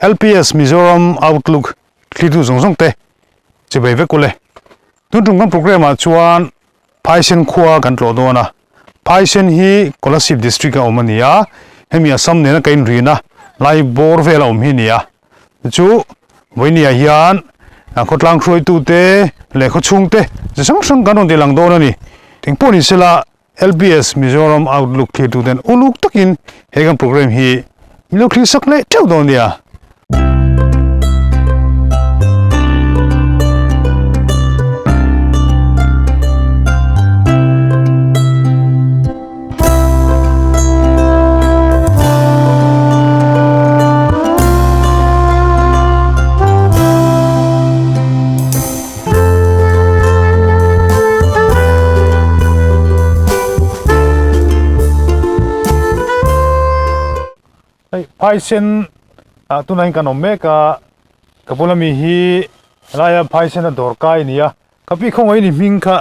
LPS Mizoram Outlook thlitu zawng zawng te chibei vek ule. Tun tum kan program ah chuan Phaisen khua kan tlawh dawn a. Phaisen hi Kolasib district a awm a ni a, hemi Assam nena ka inrina lai bawr vel a awm hi a ni a. Chu vawinia hian khawtlang hruaitute leh khawchhungte chi hrang hrang kan rawn ti lang dawn a ni. Engpawh ni sela LPS Mizoram Outlook thlirtuten uluk takin he kan program hi min lo thlir sak leh theuh dawn nia. Hei phaisen ah tunah hian kan awm mek a ka bula mi hi helaia phaisen a dawr kai a ni a ka pi khawngaih ni hming kha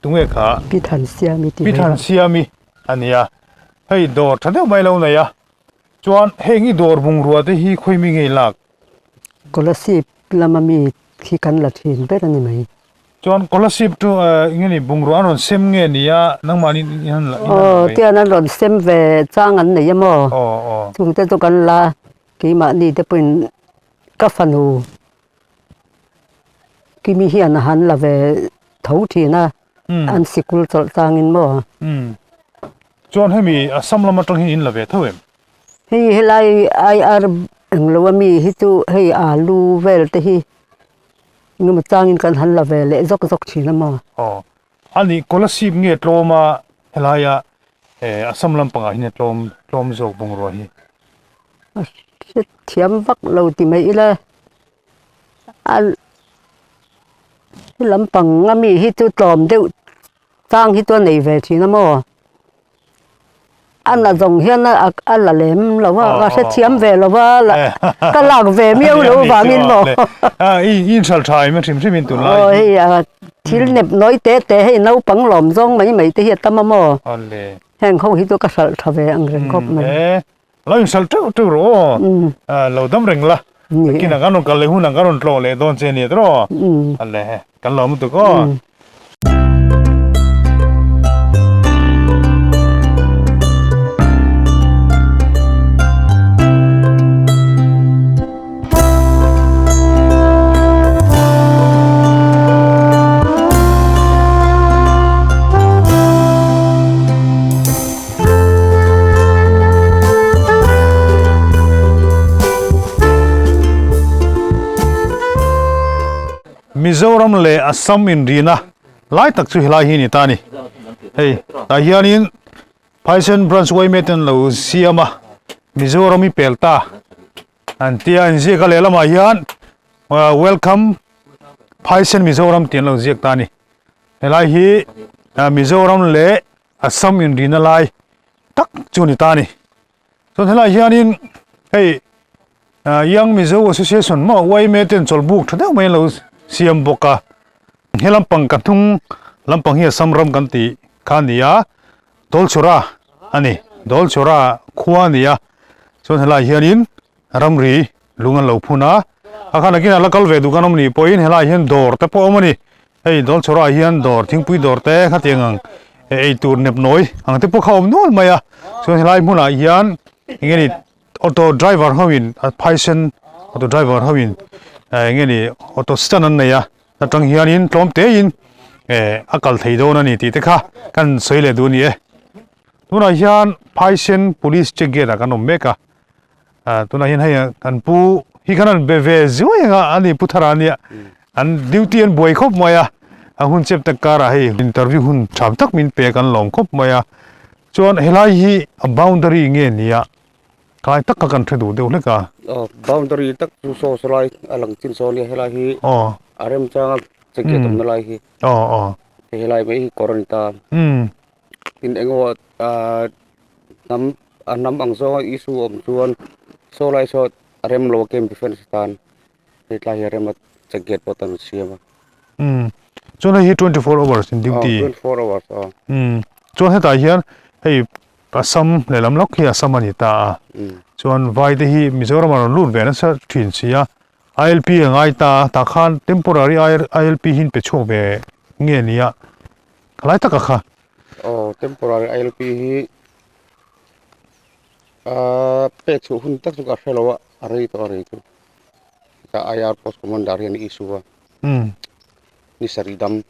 tunge kha Pi Thansiami tih Pi Thansiami a ni a hei dawr tha deuh mai lo nei a chuan heng i dawr bungrua te hi khawi mi nge i lak Kolasib lama mi khi kan la thin ber a ni mai. Chuan Kolasib chu eng nge ni bungrua an rawn sem nge ni a nangmahni in han la in han la mai. Aw tian an rawn sem ve chang an nei a maw? Aw aw. Chungte chu kan la keimahni te pawhin ka fanu Kimi hian a han la ve tho thin a an sikul chawlh changin maw? Umm. Chuan hemi Assam lam atang hian in la ve tho em? Hei helai IR englo a mi hi chu hei alu vel te hi engemaw changin kan han la ve leh zawk zawk thin a maw? Aw a nih Kolasib nge tlawm a helaia Assam lampangah hian tlawm tlawm zawk bungrua hi. A hrethiam vak lo ti mai ila a lampang a mi hi chu tlawm deuh chang hi chu a nei ve thin a maw? A na zawng hian a la lem lo a, ka hrethiam ve lo a, ka lak ve miau lo vangin maw. I inhral tha em hrim hrim in tunlai. Aw hei a thil nep nawi te te hei naupang lawm zawng mai mai te hi a tam a maw. Heng ho hi chu ka hralh tha ve ang reng khawp mai. Lo inhral teuh teuh rawh aw. Lo dam reng la. Kinah kan rawn kal leh hunah kan rawn tlawh leh dawn che a ni tiraw. Ale kan lo lutuk aw. Mizoram leh Assam inrina lai tak chu helai hi a ni ta a ni. Hei tah hianin Phaisen Branch yma ten lo siam a, Mizoram i pel ta an tia an ziak a lehlamah hian Welcome Phaisen Mizoram tih an lo ziak ta a ni. Helai hi Mizoram leh Assam inrina lai tak chu ni ta a ni. Chuan helai hianin hei Young Mizo Association maw yma ten chawlhbuk tha deuh mai an lo siam bawk a. He lampang ka hnung lampang hi Assam ram kan tih kha a ni a, Dawlchhura a ni. Dawlchhura khua a ni a, chuan helai hianin ramri lung an lo phun a. A khan akinah la kal ve duh kan awm nih pawhin helai hian dawr te pawh a awm a ni. Hei Dawlchhawrah hian dawr thingpui dawr te khatiang ang ei tur nep nawi ang te pawh kha a awm nual mai a chuan helai hmunah hian eng nge ni auto driver ho in a phaisen auto driver ho in eng nge ni auto stand an nei a atang hianin tlawm te in eh a kal thei dawn a ni tih te kha kan sawi leh duh a ni e tunah hian phaisen police check gate ah kan awm mek a Ah tunah hian hei kan pu hi khan an be ve zuai ang a ani pu thara ania an duty an buai khawp mai a a hun chep tak karah hei interview hun tha tak min pe kan lawm khawp mai a chuan helai hi a boundary nge nia kai tak kha kan hre duh deuh hlek a aw boundary tak chu saw saw lai a lang chin saw nia helai hi aw a remchanga check gate awmna lai hi aw aw helai mai hi kawr a ni ta tin engemaw ah hnam A hnam ang zawnga issue awm chuan saw lai saw a rem lo a game defense atan hei tlai hi a rem a check gate pawh tan an siam a. Umm chuan hei hi 24 hours in duty. 24 hours aw. Umm chuan hetah hian hei Assam lehlam lawk hi Assam a ni ta a, chuan vai te hi Mizoram a rawn lut ve nasa thin si a, ILP a ngai ta a, tah khan temporary ILP hi in pe chhuak ve nge ni a, khalai taka kha. Aw temporary ILP hi ahh pek chhuah hun tak chu ka hre lo a, a rei tawh a rei chu. Ka IR post commander hian a issue a, ni sarih dam.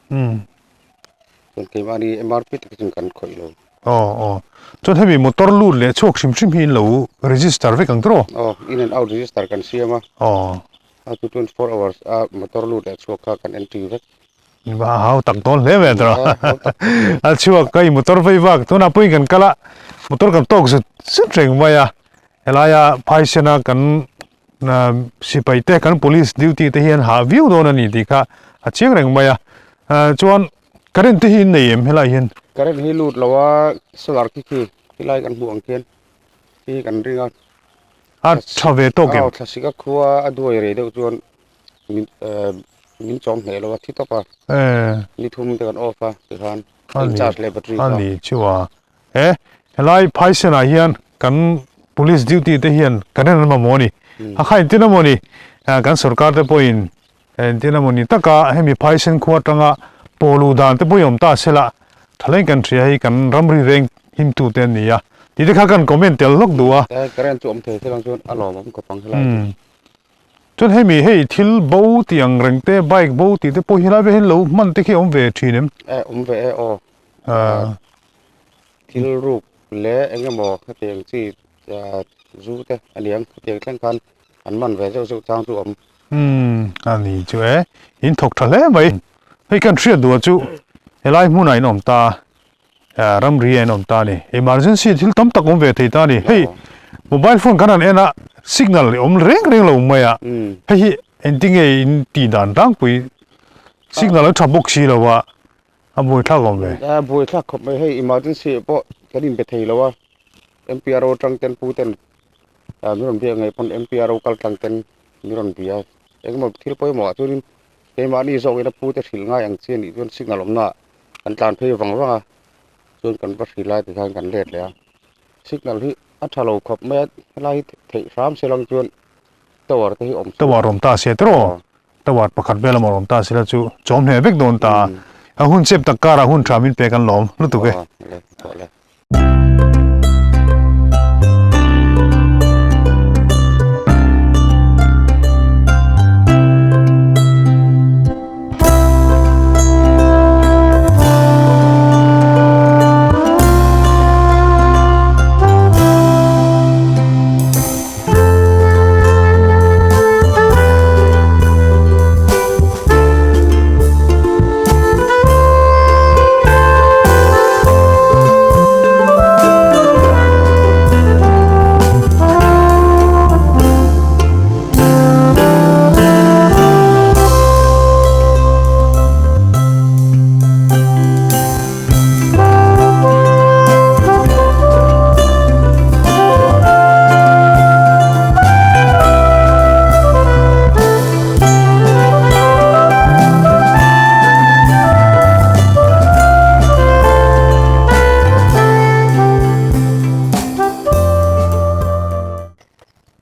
Chuan keimahni MRP tak chuan kan khawih lo. Aw aw. Chuan hemi motor lut leh chhuak hrim hrim hi in lo register vek ang tawh? Aw, in and out register kan siam a. Aw. A chu 24 hours a motor lut leh chhuak kha kan entry vek. Va hau tak dawn hle mai tawh. A chhuak ka i motor vei vak tunah pawhin kan kal a, motor kan tawk zut zut reng mai a. Helaia phaisena kan sipai te kan police duty te hian hah viau dawn a ni tih kha a chiang reng mai a chuan current te hi in nei em helai hian current hi lut lo a solar khi khi helai kan hmuh ang khian khi kan ring a a tha ve tawk em thlasik a khua a duai rei deuh chuan min min chawm hneh lo a thi tawp a ni thum te kan off a tikhan in charge leh battery kha a ni chu a He helai Phaisen-ah hian kan police duty te hian current an mamawh a ni. A kha engtin emaw ni kan sorkar te pawhin engtin emaw ni taka hemi Phaisen khua atanga pawhluh dan te pawh hi awm ta se la thaleng kan hria hi kan ramri veng himtu te an ni a tih te kha kan comment tel hlawk duh a. Current chu awm thei thil ang chuan a lawmawm khawp ang helai chu. Chuan hemi hei thil bo tih ang reng te bike bo tih te pawh hi helai vel hian lo hman te khi a awm ve thin em? E awm ve e aw. Thil ruk leh eng emaw khatiang chi zu te a ni ang khatiang thleng khan an man ve zeuh zeuh chang chu awm. Umm a ni chu e, in thawk tha hle mai. Hei kan hriat duh chu helai hmunah in awm ta a, ramri ah in awm ta a ni. Emergency thil tam tak awm ve thei ta a ni. Hei mobile phone kan han en a signal awm reng reng lo mai a, hei hi engtinge in tih dan tlangpui signal a tha bawk si lo a. A buaithlak awm ve. A buaithlak khawp mai hei emergency ah pawh kan inbe thei lo a MPRO atang ten pu ten min rawn biak ngei pawn MPRO kal tlang ten min rawn bia engemaw thil pawimawh ah chuanin keimahni zawkin a pu te hrilh ngai ang chi a nih chuan signal awmna ah kan tlan phei vang vang a chuan kan va hrilh lai tikhan kan let leh a signal hi a tha lo khawp mai a helai hi theih hram se lang chuan tower te hi awm tower awm ta se tiraw. Tower pakhat vel emaw awm ta sela chu chawm hneh vek dawn ta. A hun chep tak karah hun tha min pek an lawm lutuk e.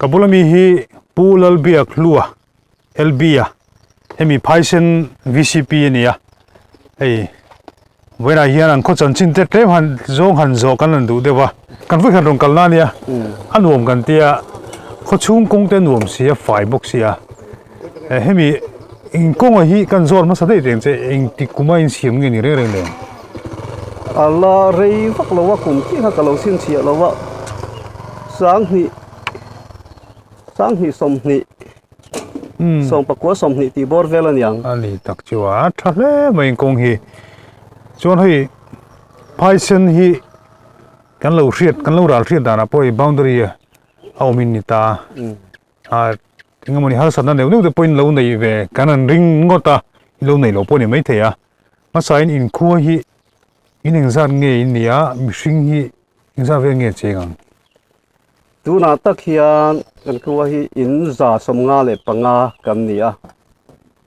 Ka bula mi hi Pu Lalbiak Hlua LB a hemi Phaisen VCP a ni a hei vawiinah hian an khaw chanchin te tlem han zawng han zawh kan han duh deuh a kan vawikhat rawn kalna a nia a nuam kan tia khaw chhung kawng te nuam si a fai bawk si a hemi eng kawnga hi kan zawt hmasa daih reng che engtik kuma insiam nge ni reng reng le. A la rei vak lo a kum chiah kha ka lo chhinchhiah lo a sanghnih sanghnih sawmhnih. Sawmpakua 20 tih bawr vel a niang. A ni tak chu a tha hle mai in kawng hi. Chuan hei phaisen hi kan lo hriat kan lo ral hriat danah pawh hei boundary a awm in ni ta. A engemaw ni harsatna neuh neuh te pawhin lo nei ve kan han ring ngawt a, lo nei lo pawh a ni maithei a. Hmasain inkhua hi in engzat nge in nih a, mihring hi engzat vel nge cheng ang? Tunah tak hian kan khua hi in 155 kan ni a,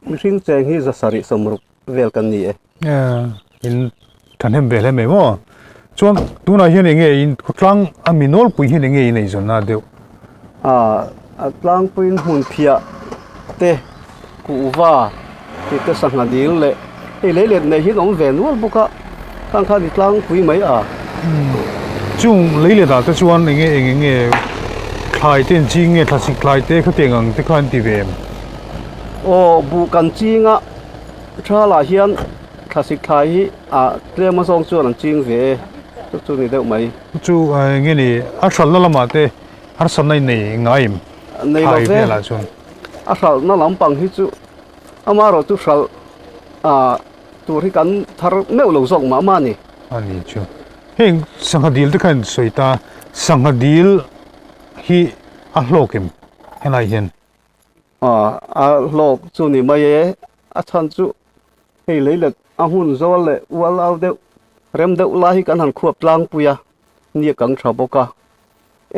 mihring cheng hi 760 vel kan ni e. In thahnem ve hle mai maw? Chuan tunah hian enge in khawtlang a mi nawlpui hian enge in eizawnna deuh? A a tlangpuiin hmun phiah te kuhva tih te sangha dil leh hei lei let nei hian awm ve nual bawk a khang khan i tlangpui mai a. Chung lei let ah te chuan enge eng enge thlai te an ching nge thlasik thlai te khatiang ang te kha an ti ve em? Aw buh kan ching a thalah hian thlasik thlai hi a tlem a zawng chuan an ching ve e chu chu ni deuh mai. Chu enge ni a hralhna lamah te harsatna in nei ngai em? Nei lo ve a hralhna lampang hi chu amaherawh chu hralh ah tur hi kan thar meuh lo zawk mah mah a ni. A ni chu heng sangha dil te khan sawi ta sangha dil hi a hlawk em helai hian? A hlawk chu ni mai e, a chhan chu hei lei let a hmun zawl leh ual au deuh rem deuh lai hi kan han khuap tlangpui a, ni a kang tha bawk a,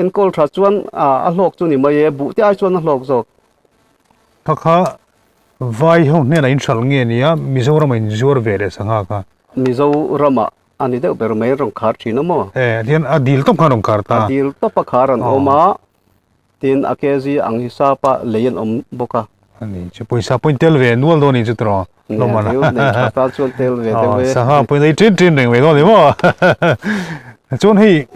enkawl tha chuan a hlawk chu ni mai e, buh te ai chuan a hlawk zawk. Kha kha vai ho hnenah in hralh nge nia Mizoram ah in zuar ve leh sangha kha? Mizoram ah a ni deuh ber mai rawn khar thin a maw? E, tihian a dil tawp khan rawn khar ta. A dil tawp a khar an awm a. Tin, a kg ang hi sapa lei an awm bawk a. A ni chu pawisa pawhin tel ve nual dawn a ni chu tiraw lawm a. Nia, nei tha tan chuan tel ve deuh e. Sangha pawhin ei ṭin ṭin reng ve dawn a ni maw. Chuan hei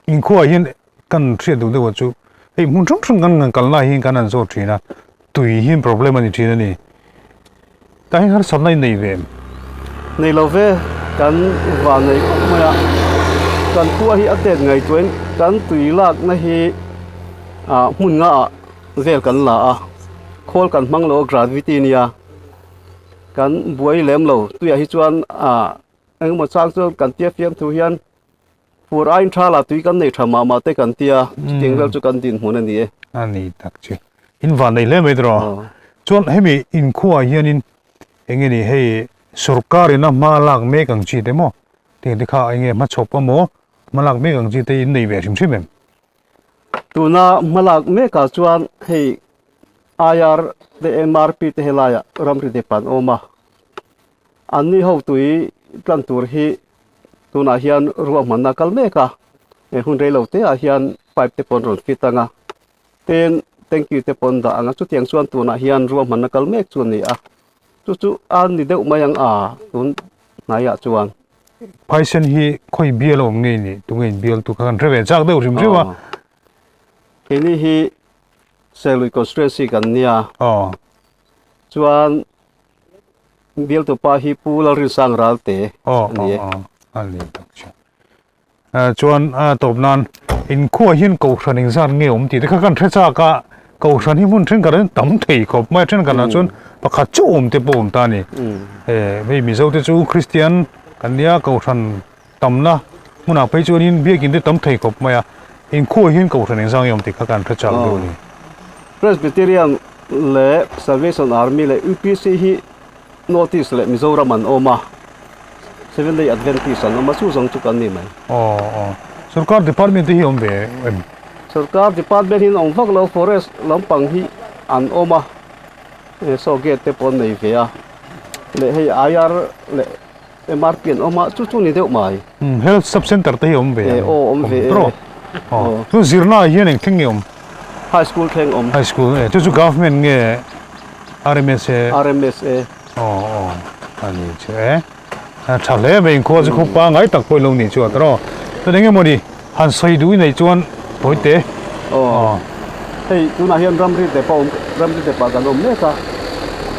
inkhuaah hian kan hriat duh deuh chu hei hmun hrang hrang kan kalna ah hian kan han zawt ṭhin a, tui hian problem a ni ṭhin a ni. Tah hian harsatna in nei ve em? Nei lo ve, kan van nei khawp mai a, kan khua hi a tet ngaihtuahin kan tui lakna hi ah hmun nga ah vel kan la a, khawl kan hmang lo a gravity nia, kan buai lem lo, tuiah hi chuan ah engemaw chang chuan kan tia fiamthu hian Fur aiin tha lah tui kan nei tha mah mah te kan tia, chutiang vel chu kan dinhmun a ni e. A ni tak chu. In van nei hle mai tiraw. Chuan hemi inkhuaah hianin eng nge ni hei sorkar ina hma lak mek ang chi te maw tiang te kha eng nge hmachhawp emaw hma lak mek ang chi te in nei ve hrim hrim em? Tuna hma lak mekah chuan hei IR te MRP te helaiah ramri dep an awm a, Anni ho tui tlan tur hi tunah hian ruahmanna kal mek a, he hun rei lo te ah hian pipe te pawn rawn fit ang a, tin tanky te pawn dah ang a, chutiang chuan tunah hian ruahmanna kal mek chu a ni a, chu chu a ni deuh mai ang a tun hnaiah chuan. Phaisen hi khawi bial a awm ngei ni? Tunge in bial tu kha kan hre ve chak deuh hrim hrim a. Keini hi Serlui constituency kan nia. Chuan Bialtu pa hi Pu Lalrinsang Ralte a ni e. A ni tak chu. Chuan a tawp nan inkhua hian kohhran engzat nge awm tih te kha kan hre chak a, kohhran hi hmun thenkhat ah tam thei khawp mai a, thenkhat ah chuan pakhat chauh awm te pawh awm ta a ni. Hei Mizo te chu Kristian kan nia kohhran tamna hmunah phei chuanin biakin te tam thei khawp mai a, inkhua hian kohhran engzat nge awm tih kha kan hre chak deuh a ni. Presbyterian leh Salvation Army leh UPC hi North East leh Mizoram an awm a, Seventh Day Adventist an awm a, chu zawng chu kan ni mai. Aw aw. Sorkar department te hi awm ve em? Sorkar department hi an awm vak lo, forest lampang hi an awm a, saw gate te pawh an nei ve a, leh hei IR leh MRP an awm a, chu chu ni deuh mai. Health sub center te hi awm ve ang. Aw awm ve e. Aw. Chu zirna ah hian eng thleng nge awm? High school thleng awm. High school e. Chu chu government nge RMSA? RMSA. Aw aw a ni chu e. A tha hle mai inkhua chu khaw pangai tak pawh ilo nih chu a tawrh. Chuan eng emaw ni han sawi duh i neih chuan tawi te. Aw. Hei tunah hian ramri te pawh awm ramri te pah kan awm mek a.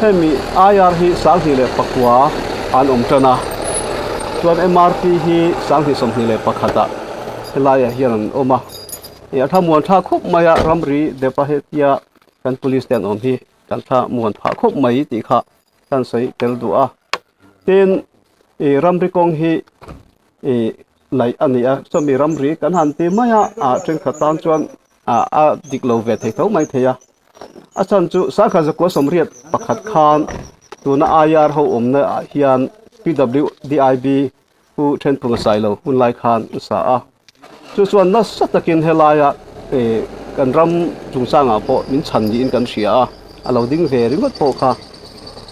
Hemi IR hi 2009 an awm tan a. Chuan MRP hi 2021 ah helaiah hian an awm a. Hei a thlamuan tha khawp mai a ramri depa hetia kan police te an awm hi kan thlamuan phah khawp mai tih kha kan sawi tel duh a. Tin ih ramri kawng hi ih laih a ni a chumi ramri kan han ti mai a ah thenkhat tan chuan ah a dik lo ve thei tho mai thei a a chhan chu sangha zakua sawmriat pakhat khan tuna I_R ho awmna ah hian P_W_D_I_B Pu Thenphunga Sailo hun lai khan a sa a chu chuan nasa takin helaia ih kan ram chungchangah pawh min chhan niin kan hria a a lo ding ve ringawt pawh kha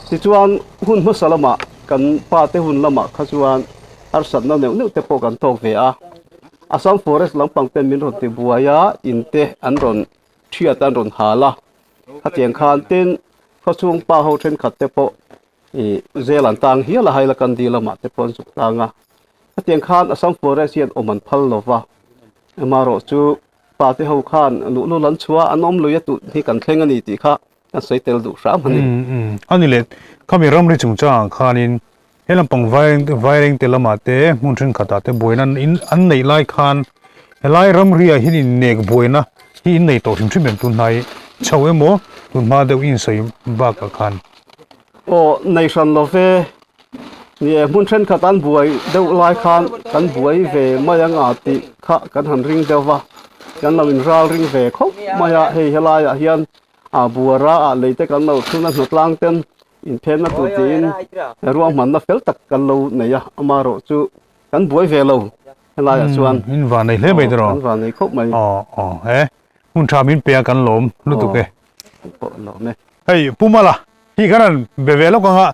tichuan hun hmasa lamah kan pa te hun lamah kha chuan. Harsatna neuh neuh te pawh kan tawk ve a. Assam Forest lampang ten min rawn ti buai a, in te an rawn thiat an rawn hal a. Khatiang khan tin khawchhung pa ho thenkhat te pawh ih zel an tang hial a, Hailakandi lamah te pawh an zuk tang a. Khatiang khan Assam Forest hian awm an phal lo va, amaherawh chu pa te ho khan luhlul an chhuah a, an awm lui a tut hi kan thleng a ni tih kha kan sawi tel duh hram a ni. A ni le, khami ramri chungchangah khanin He lampang vaireng te lamah te hmun thenkhatah te buaina an an neih lai khan helai ramriah hian innek buaina hi in nei tawh hrim hrim em tun hnai chho emaw tun hma deuh i insawi bakah khan. Aw nei hran lo ve, ni e hmun thenkhat an buai deuh lai khan kan buai ve mai anga tih kha kan han ring deuh va, kan lo inral ring ve khawp mai a, hei helaiah hian a buara ah lei te kan lo thun a hnatlang ten Inphenna tur tiin ruahmanna fel tak kan lo nei a, amaherawh chu kan buai ve lo helaiah chuan. In van nei hle mai tiraw? Kan van nei khawp mai. Aw aw he hmun tha min pe a kan lawm lutuk e. Kan pawh lawm e. Hei Pu Mala hi kan rawn be ve lawk ang a,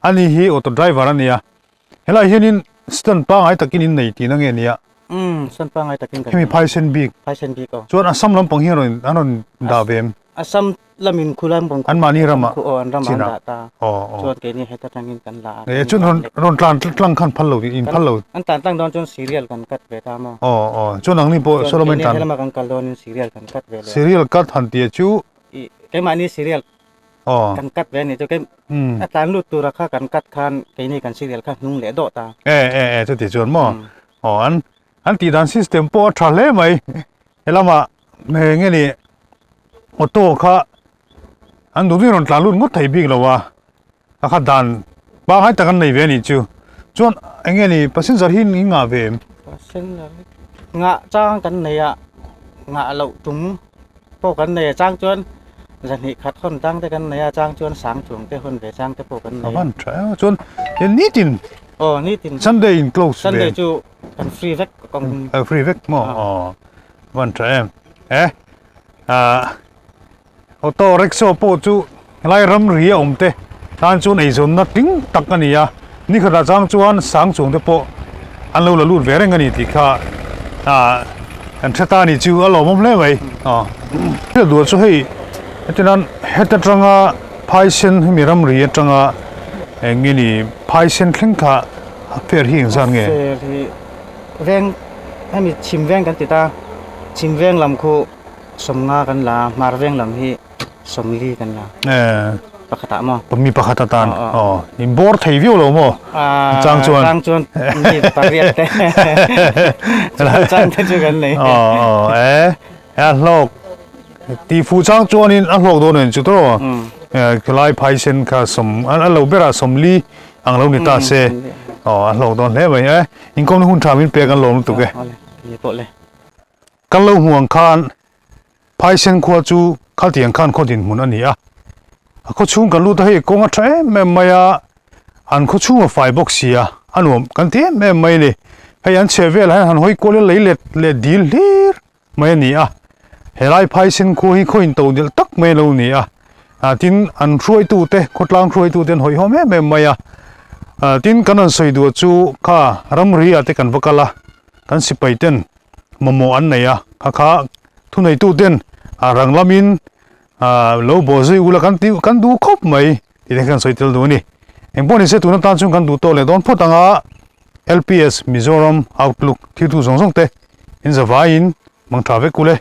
ani hi auto driver a nia, Helai hianin stand pangai takin in nei tihna nge nia? Umm, stand pangai takin kan nei. Hemi phaisen bik. Phaisen bik aw. Chuan Assam lampang hi an rawn an rawn dah ve em? Assam lamin khu lampang An mahni ramah khu aw an ramah an chinah. dah ta. Aw aw. Chuan keini heta tangin kan la a. E chuan rawn rawn tlan tlang khan phal lo in phal lo. An tlan tlang dawn chuan serial kan cut ve ta maw? Aw aw. Chuan nangni pawh Chuan Solomon keini tlan. helama kan kal dawnin serial kan cut ve leh. Serial cut han tia chu. I keimahni serial Aw. Kan cut ve a nih chu kei a tlan lut tura kha kan cut khan keini kan serial kha hnung leh dawh ta. E e e chuti chuan maw aw an an tih dan system pawh a tha hle mai helama eng nge ni auto kha an duh duhin rawn tlan lut ngawt thei bik lo a a kha dan pangngai tak an nei ve a nih chu chuan eng nge ni passenger hi in ngah ve em? Passenger hi ngah chang kan nei a ngah loh tum pawh kan nei a chang chuan zahnih khat hawn tang te kan nei a chang chuan sang chuang te hawn ve chang te pawh kan nei a van tha em chuan he nitin aw nitin Sunday in close ve Sunday chu kan free vek kawng free vek maw aw van tha em e a auto rickshaw pawh chu helai ramri a awm te tan chuan eizawnna tling tak a ni a nikhatah chang chuan sang chuang te pawh an lo la lut ve reng a ni tih kha ah kan hre ta a ni chu a lawmawm hle mai aw thil duh chu hei heti nan heta tanga phaisen hemi ramri atanga eng nge ni phaisen thleng kha a fair hi engzat nge fair hi veng hemi chhim veng kan ti ta chhim veng lam khu sawmnga kan la a hmar veng lam hi Sawmli kan la. Eh. Pakhat ah maw? Mi pakhat atan. Aw. In bawr thei viau lo maw? Chang chuan. Chang chuan mi pariat te. Chang te chu kan nei. Aw aw eh. A hlawk. Ti fu chang chuan in a hlawk dawn en chu to. Eh khilai phaisen kha sawm a lo berah sawmli ang lo ni ta se. Aw a hlawk dawn hle mai eh. Inkhawmna hun tha min pek an lawm lutuk e. Ni pawh le. Kan lo hmuh ang khan Phaisen khua chu Khaltiang khan khaw dinhmun a ni a, a khaw chhung kan lut a hei kawng a tha em em mai a, an khaw chhung a fai bawk si a, a nuam kan ti em em mai a ni. Hei an chheh velah hian han hawi kual ila lei let leh dil hlir mai a ni a, helai Phaisen khua hi khaw into delh tak mai a lo ni a, ah tin an hruaitute khawtlang hruaitute an hawihhawm em em mai a, ah tin kan rawn sawi duh chu kha ramri ah te kan va kal a, kan sipai ten mamawh an nei a, kha kha thuneitu ten a rang lamin ah lo baw zui ula kan tih kan duh khawp mai tih te khan sawi tel duh a ni. Engpawh nise tuna tan chuan kan duh tawh leh dawn phawt ang a, LPS Mizoram Outlook thiltu zawng zawng te in zavaiin mang tha vek ule.